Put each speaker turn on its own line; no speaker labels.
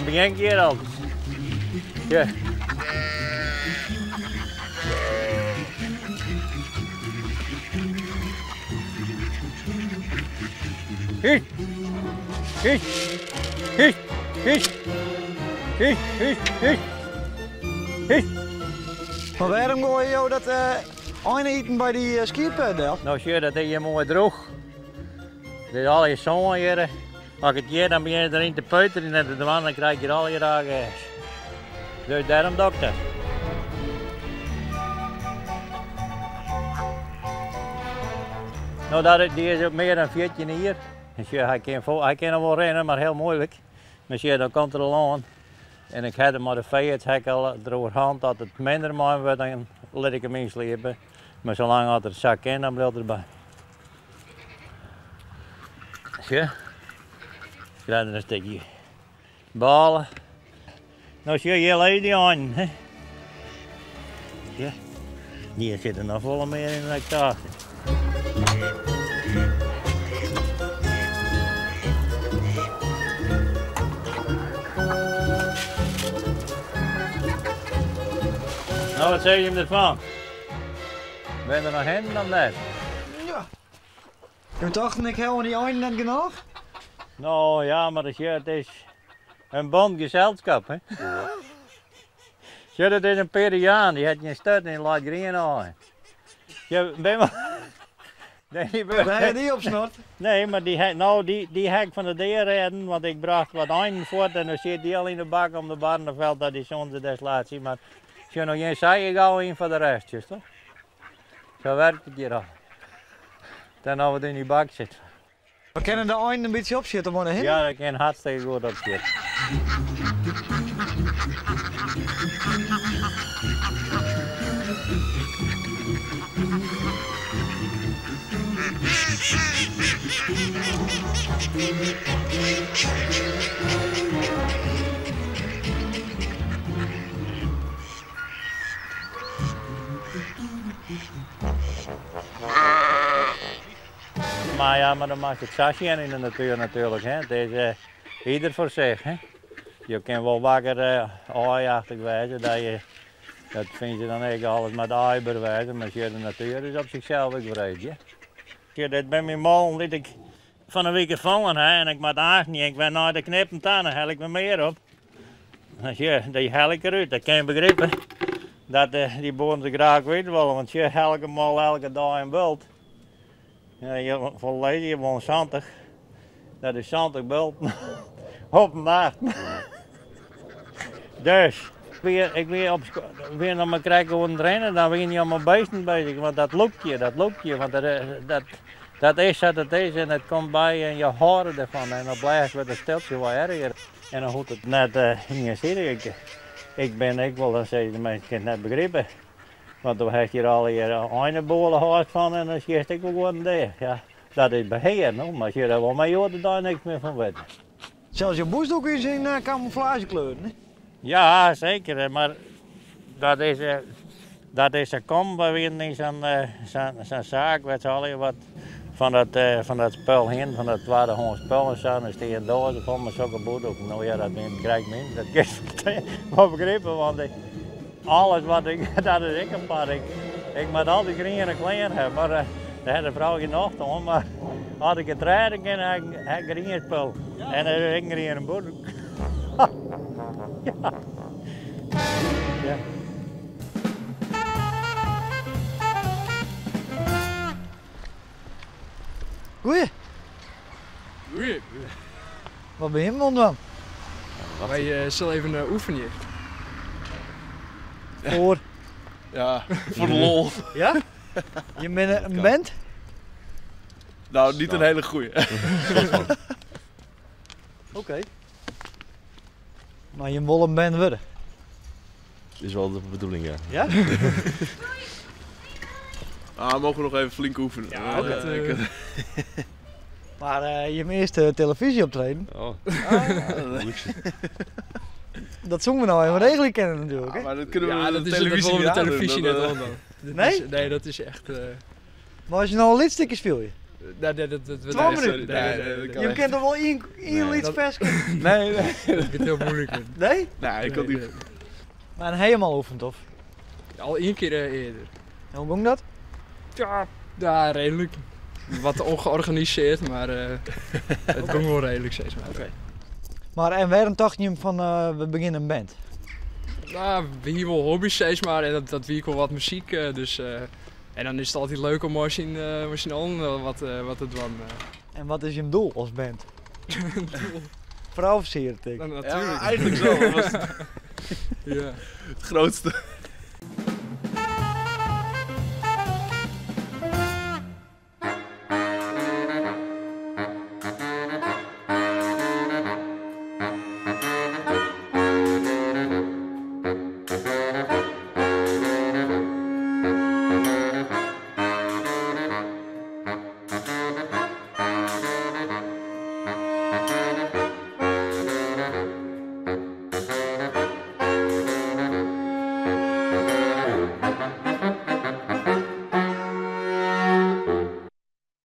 Dan begjin ik hjir al. Ja. Hús. Hús. Hús. Hús. Hús. Hús. Hús. Hús.
Mar wêrom goaie jo dat eine-iten by dy skiep del?
No sjoch, dat is hjir moai drûch. Dit is allegear sân hjir. As ik it hjir dan begjin deryn te peuterjen en te dwaan, dan krij ik hjir allegear AGS. Dus dêrom doch ik dat. No, dat, dy is mear dan 14 jier. En sjoch, hy kin, hy kin noch wol rinne, mar hiel muoilik. Mar sjoch, dan komt er al oan. En ik ha der mei de feearts ha ik al deroer hân dat it minder mei him wurdt, dan lit ik him ynsliepe. Mar salang as er sa kin, dan bliuwt er by. Sjoch, krijt er in stikje bôle. No sjoch, hjir lizze dy einen. Hè? Ja, hjir sit der noch folle mear yn dan ik tocht. No, wat sizze jim derfan? Binne der noch hinnen of net?
Ja. Jo tochten ik ha oan dy einen net genôch?
No ja, mar it is in bont geselskap. Hè? Sjoch, dat is in Peruviaan, dy hat gjin sturt en dy leit grien ôf. Ja, ben maar. Nee, die
Waar heb je die opsnord?
Nee, mar dy, no, dy, dy ha ik fan de dea rêden, want ik brocht wat einen fuort en dan sit dy al yn de bak om de Barneveld dat dy sûnder deslatie. Mar sjoch no gjin sei ik gau yn foar de rest, just toch? Sa werkt it hjir al. Dan noch wat yn dy bak sit.
We kinne de einen in bytsje opsjitte mei de hinnen?
Ja, dat kin hartstikke goed opsjitte. Mar ja, mar dan moatst it sa sjen yn de natuer natuerlik. Hè. It is eh, ieder foar sich. Hè. Jo kin wol wakker eh, aaiachtich wêze, dat, je, dat fine se dan ek alles moat aaiber wêze, mar sjoch, de natuer is op sichsels ek wreed. Hè. Sjoch, dit binne myn mollen dy't ik fan 'e wike fongen ha en ik moat aansten ik wer nei de knippen ta, dan hel ik wer mear op. Dan sjoch, dy hel ik derút. Dat kin je begripe dat eh, dy boeren se graach kwyt wolle, want sjoch, elke mol elke dei in bult. Ja, je folle je wol 70. Dat is 70 bulten op in nacht. Dus, ik wie, op, wie noch mar krekt oan it rennen, dan wiene je mei beesten bezich, want dat lûkt je, dat lûkt je, want dat, dat, dat is sa't it is en it komt by en je hâlde derfan en op lêst wurdt it stiltsje wol erger. En dan hoecht it net uh, iensidig. Ik, ik bin ek wol, dan sizze de minsken, kin it net begripe. Want do hast hjir allegear eineboale hâldst fan en dan sjitst ek wol goed in dea. Ja, dat is behear, no, mar sjoch, dêr wol my hjoed-de-dei niks mear fan witte.
Sels jo bûsdoek is yn kamûflaazjekleuren, hè?
Ja, seker, mar dat is, dat is sa kommen. Wy wienen yn sa'n sa'n saak wêr't se allegear wat fan dat, fan dat spul hienen, fan dat twaddehâns spul en sa. En der stie in doaze fol mei sokke bûsdoeken. No ja, dat wienen krekt myn, dat kinst wol begripe, want ik, alles wat ik, dat is ek apart. Ik, ik moat altyd griene klean hawwe, mar dêr hat de frou gjin nocht oan. Mar as ik it rêde kin, ha ik, ha ik grien spul. En dan is ek in griene bûsdoek. Ja. Ja.
Goeie.
Goeie.
Wat bin jim oan it dwaan?
Wy uh, sille even uh, oefenje.
Foar?
Ja, foar de lol.
Ja? Jim binne in band?
Nou, niet een hele goeie.
Oké. Mar jim wolle in band wurde?
Is wel de bedoeling, ja.
Ja?
Ah, mogen we nog even flink oefenen.
Ja, oké. Mar uh, jim earste telefyzje-optreden?
Oh.
Ah. Dat soene we no even regelje kinne natuerlik.
Ja, maar dat kunnen we
Ja,
de
dat is,
televisie
dat willen we
niet
de televisie
aandoen.
net
Dat,
aan dan.
Nee?
Nee, dat is echt...
Mar as je no al lyts stikje spylje?
Nee, nee, dat, dat,
Twa
nee,
minuten?
Nee, Nee, nee, dat kan
Je
echt.
kent toch wel één
Nee,
lied
dat-
versje?
Nee, nee. Dat wordt heel moeilijk.
Nee?
Nee, ik kan niet.
Maar een helemaal oefend of?
Al één keer eerder.
En hoe ging dat?
Ja, ja, redelijk. Wat ongeorganiseerd, maar het ging wel redelijk steeds maar.
Oké. Maar en waarom dacht je hem van we beginnen een band?
Nou, we hier wel hobby's steeds maar en dat wie ik wel wat muziek, dus en dan is het altijd leuk om misschien al wat te doen.
En wat is je doel als band? Vrouw versieren, ik.
Nou, natuurlijk.
Ja, eigenlijk zo. Dat was
Ja.
het grootste.